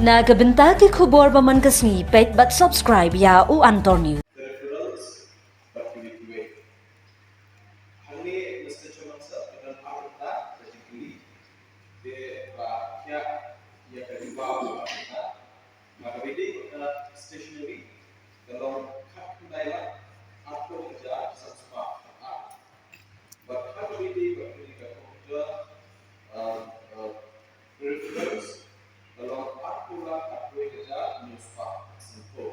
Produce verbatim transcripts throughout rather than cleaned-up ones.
Na ka bynta ki khubor ba man ka sngi, peit bad subscribe ïa u Antor News. Referrals bad kiwei kiwei. Hangne Mister Chairman Sir, ka don ar bynta ka jingkylli. Te ba ïa, ïa ka jubab ar bynta. Ba ka bynta ka stationery ka long khatkhyndai lak arphew hajar san spah ar. Bad ha kaba ïadei bad kane ka computer, um, uh, peripherals, ka long arphew lak arphew hajar hynñiew spah sanphew.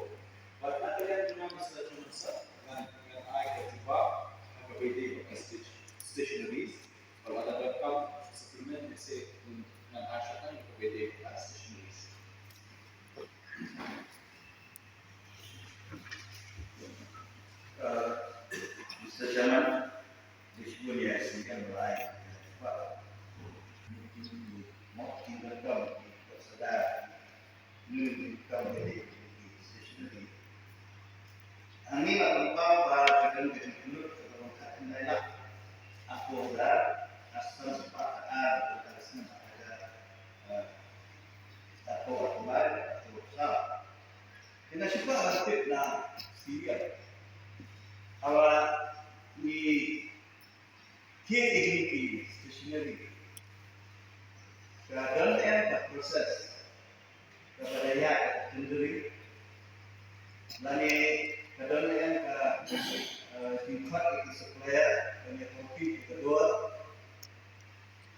Bad na ka liang jong nga, Mister Chairman Sir, ngan, ngan ai ka jubab ha kaba ïadei bad ka station-, stationeries. Bad lada donkam supplement, ngan ai shwa tang ha kaba ïadei bad ka stationeries. Uh, Mister Chairman, dei shibun ïa ka sengkang ba la ai. Ba, mo, ki donkam, ki donkam, ki donkam, ki stationery. Hangne la pynpaw ba ka don ka jingkynnoh kaba long khatkhyndai lak arphew hajar san spah ar, ka snem ar hajar, eh, arphew arphew lai, arphew saw. Te nga shu kwah ban tip na senior. Haba ngi thied ïa kine ki stationery, ka don ne em ka process kaba da ïaid ka tendering, lane ka don ne em ka, eh, jingkhot ïa ki supplier ban ïa compete ïa ka dor?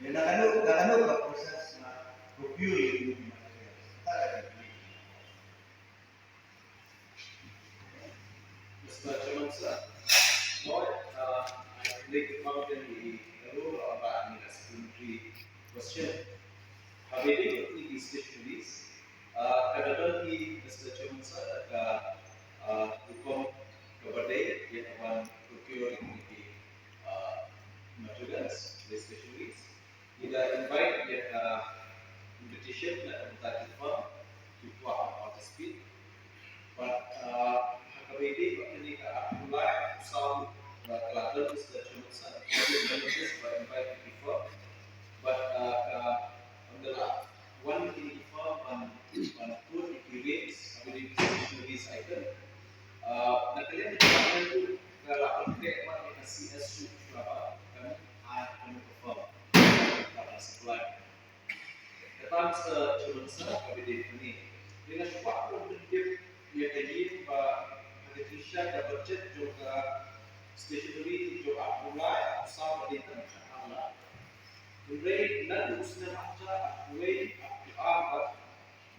Ïa na kano, na kano ka process nga procure ïa kine ki materials? Kata ka dei. Mister Chairman Sir, moi, uh, I think the fountain is a role of the supplementary question. Haba ïadei bad kine ki stationeries, uh, ka da don hi, Mister Chairman Sir, ka, uh, rukom kaba dei ïa kaban procure ïa kine ki, uh, materials, the stationeries. Ngi da invite ïa ka invitation na ka bynta ki firm ki kwah ban participate. Bad, uh, ha kaba ïadei bad kane ka arphew lai arphew saw, ba ka la don Mister Chairman Sir, ka la invite ïa ki firm. Bad, uh, ka, ynda la wan ïa kine ki firm ban, ban quote ïa ki rates, ha kaba ïadei bad ki stationeries item. Uh, na ka liang ka department ruh ka la pyntrei ïa ka C S shuh shuwa ba kan ai ha kano ka firm kaba supply. Kata, Mister Chairman Sir, kaba dei kane. Te nga shu kwah ban pyntip ïa ka ïing ba ha ka jingshisha ka budget jong ka stationery jong arphew lai arphew saw ka dei tang ar lak. Hynrei naduh u snem arhajar arphew wei arphew ar bad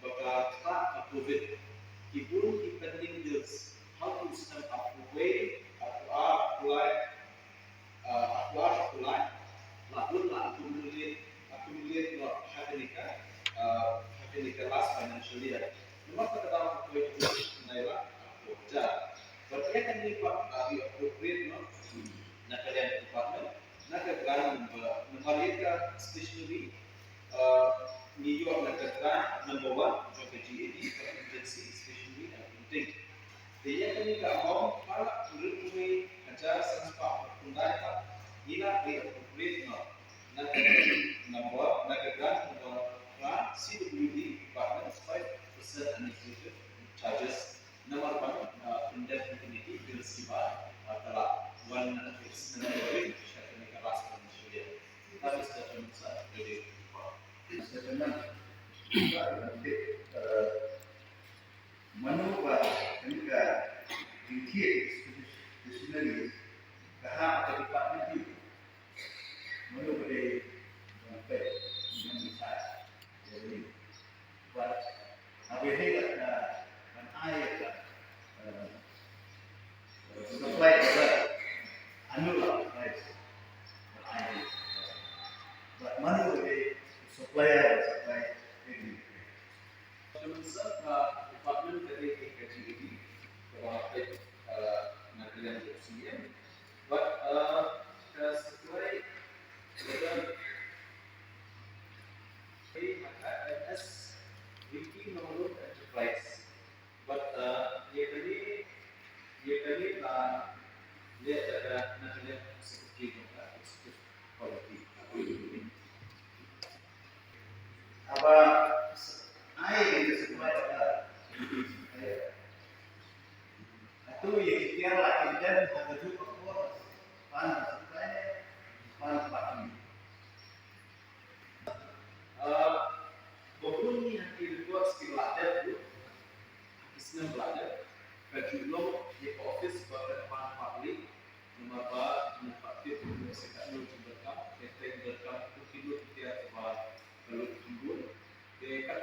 ba ka ktah ka Covid, ki bun ki pending bills ha u snem arphew wei, arphew ar, arphew lai, ah, arphew ar, arphew lai, la bun la accumulate, accumulate noh ha kane ka, ah, ha kane ka last financial year. Namar kata ka daw ka poi khyndai lak arphew hajar. Bad ïa kane pat la re-appropriate noh na ka liang department. Na ka grant number, namar ïa ka stationery, uh, ngi ïoh na ka grant number one jong ka G A D, ka emergency stationery and printing. Te ïa kane ka amount, ba lak hynriew wei hajar san spah khyndai pat, ngi la re-appropriate noh na ka number, na ka grant number one, C W D department, five percent administrative charges. Namar ban, uh, pyndep ïa kine ki bills kiba, uh, ka la wan, uh, sha kane ka last financial year. That is the term, sir. Mister Chairman, uh, mano ba kane ka jingthied stationery ka hap ha ka department? Mano ba dei ban peit, ban decide ïa kane? Bad haba ïadei bad ka, ban ai ïa ka, eh, supply order, ano la price ban ai ïa ka? Bad mano ba dei supplier, supply agreement? Shuh shuh ka department ka dei ka G A D, kaba peit, eh, na ka liang jong u C E M. Bad, eh, ka supply order ka dei ha ka M S Ricky Nonglun Enterprise. Bad, eh, ïa kane, ïa kane la leh da ka, na ka liang secretary jong ka executive committee. Haba ai ïa ka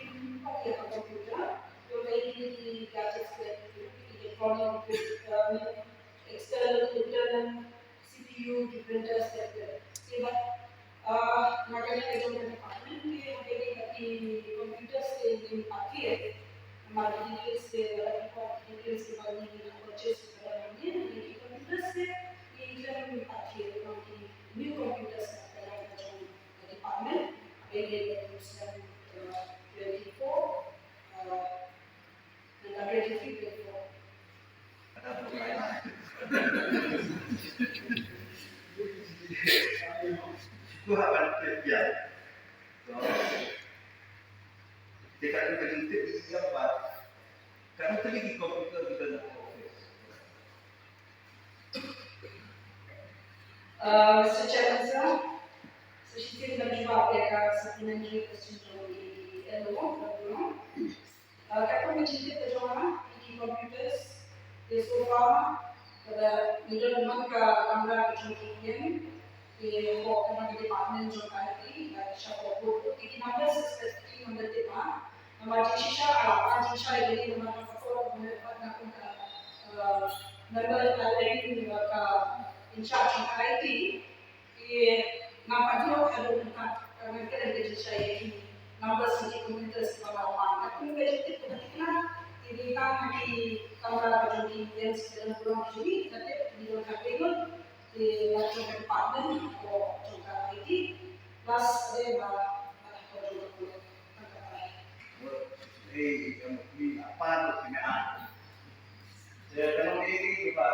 ki pynpaw ïa ka computer, ïoh ïa kine ki gadgets, ki electronic, uh, external, internal, C P U, ki printers, etcetera. Te bad, ah, na ka liang ka jong ka department, ki hapdeng ki computers ki ngim pat thied. Namar ki details ki, ki details kiba ngi purchase kiba don hangne, ki computers ki, ki khlem pat thied, ki new computers na ka liang ka jong ka department, hapdeng ka snem, ah, twenty-four, ah, Uh, Mister Chairman, sir, sa shisien ngan jubab ïa ka supplementary question jong i L O, L O. Uh, katkum ka jingtip ka jong nga, ïa ki computers, te so far, kaba ngi don man ka kamra ka jong ki E M, te hok ka man ka department jong ka I T, bad sha ko ko ko, te ki numbers specifically ngam da tip ha. Namar jingshisha, ah, ah, jingshisha ïa kane namar ka por, namar ka, uh, member ka, uh, in charge jong ka I T, Te ngam pat ïoh haduh mynta, ka ngan kren ka jingshisha ïa ki numbers ki computers kiba nga la pan. Katkum ka jingtip kaba thikna, te dei tang ha ki kamra ka jong ki E M ki dang burom ki jong ngi, ka tip ki don ka payment, te na ka jong ka department ko jong ka I T, plus dei ba, ba ka jong ka payment. Tang ka payment. Ei, ka mut ngi la pan ki me ai. Te ka long ei ei ba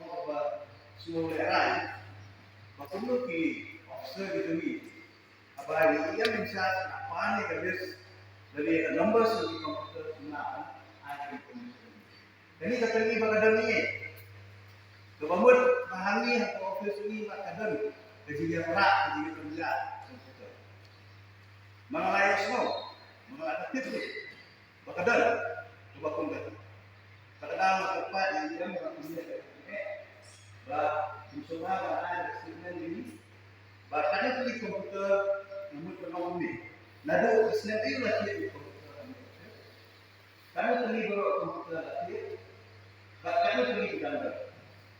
Mo ba sngewlehraiñ ba kumno ki officer ki jong ngi haba ïa ïa mynta na pan ïa ka list lane ïa ka numbers ki computer na ai ka information. Kane ka tang ba ka don ïa kaba mut ba hangne ha ka office ngi ma ka don ka jingïarap ka jingïarap computer. Ma nga la ïohsngew ma nga la tip. Ba ka don kaba kumta. Kata ka daw nga kyrpad ïa i em ba kumne ba kumne ba kin sngewbha ba ai ka statement ïa ngi ba kane ka computer nga mut ka long kumne. Naduh ka snem aïu la thied ka computer, kane ka li baroh ka computer la thied ba kane ka li ka dang don.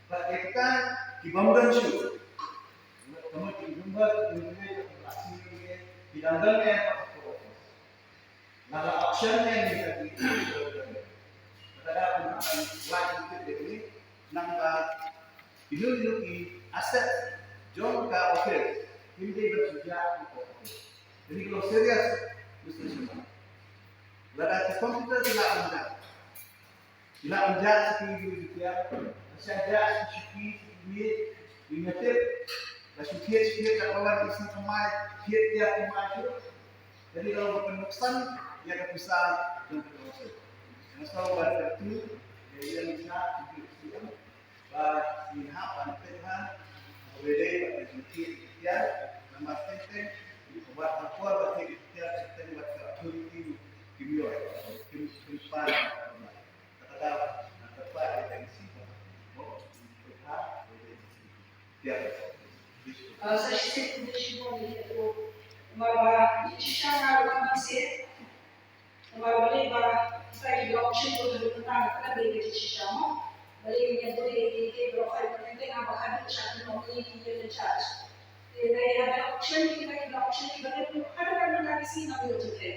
Ba ïa kita ki bym don shuh. Ka mut ki bym don, ki bym don, ki dang don ne. Lada option ne ni ka ti. Lada pun akan buat itu diri nang ka ilu ilu ki aset jong ka office. Hindi bersedia untuk office. Jadi kalau serius mesti semua. Lada ke komputer tidak mudah. Ki la pynjah sha ki ri ki tiar, la shah jah sha ki ri ki miet, ri ngatip, la shu thied sha ki ka kawan ki sngi kamai, thied tiar kamai shu. Jadi ka long ka pynuksan ïa ka pisa jong ka council. Nga sngew ba ka tu ïa ïa ngi sha ki ri ki tiar ba ngi hap ban pynhan ba dei ba ka jingthied ki tiar namar teng teng wat ha por ba thied ki tiar teng teng wat ka authority kim ïoh kim kim pan. Uh, sa shisien kumne shibun ïa u. Namar ba jingshisha nga ruh nga sngewsih. Namar balei ba kita ki option ruh haduh mynta nga kren dei ka jingshisha mo. Balei ngi ïa dei ki ki baroh hai ba teng teng ba haduh sha ki nominee ki ïa in charge. Te dei haduh option kita ki option kiba dei haduh mynta ki sngi ngam ïoh jingkren.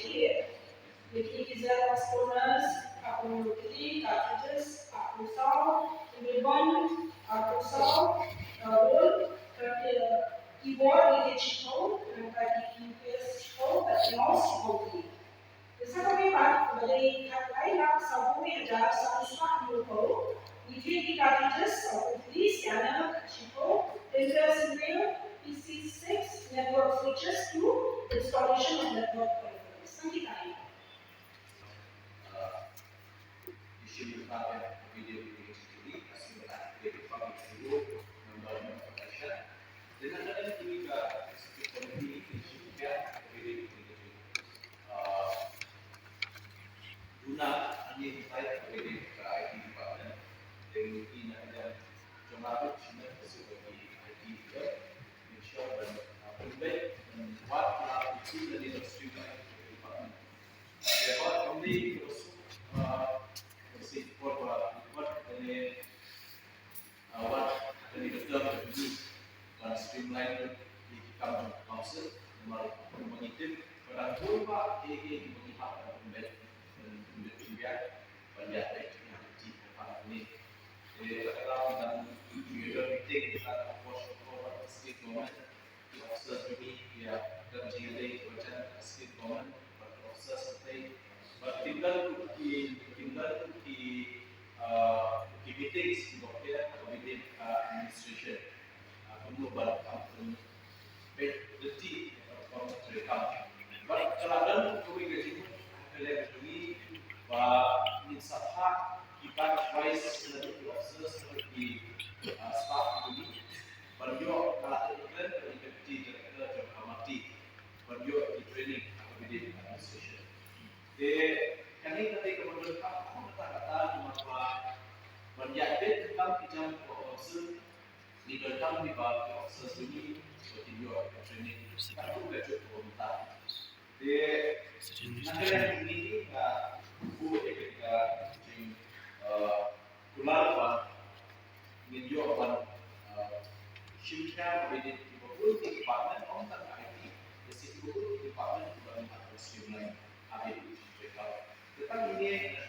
ki, ki ki zero exponents, arphew khyndai, cartridges, arphew saw, ribbon, arphew saw, uh, roll, uh, keyboard, ki ki chipko, uh, ki ki chipko, ki mouse chipko ki. Te sa kawei pat, ba dei khatlai lak sawphew wei hajar saw spah hynñiewphew, ngi thied ki cartridges sawphew khyndai, scanner chipko, printer serial, P C six, network switches two, installation of network peripherals. Tang kita hi. Duna ani methai ka within ka I T department, they will be in a jong a bit in the facility I T leader, make sure that uh, prevent and what are the key learning of streamline the department. They are only also uh, the same for what what the uh, wat kane ka term ka jong ngi ban streamline ki kam jong ka council, namar kumba ngi tip ba dang bun ba kiei kiei kiba ngi hap ban pynbeit, ban pynbeit pynbiang ban ïaid beit ïa ka kti ka pang kane. Te kata ka daw ngi dang ngi don meeting kita ka course of state government. Ki officers jong ngi ki ïa kren jingïadei kiba jan ka state government bad ki officers hangtei. Bad kin don ki, kin don ki, ah, ki meetings kiba pher haba ïadei bad ka administration. Ah, kumno ban kam pynbeit lynti ïa ka performance treikam. Bad ka la don kawei ka jingmut ha ka liang jong ngi ba ngin sa phah ki batch wise na ki officers na ki, ah, staff jong ngi. Ban ïoh ka la tei kren ka ïa ka kti ka kti jong ka mati. Ban ïoh ki training ha ka bidin administration. Te kane ka dei kaba donkam ha kata kata namar ba ban ïaid beit ka kam ki jam ka officer, ngi donkam hi ba ki officers jong ngi ba kin ïoh ka training katkum ka juk kaba mynta. Te na ka liang jong ngi ka buh ïa ka jing, uh, Department ong tang I T, the city department, department streamline. Tang ine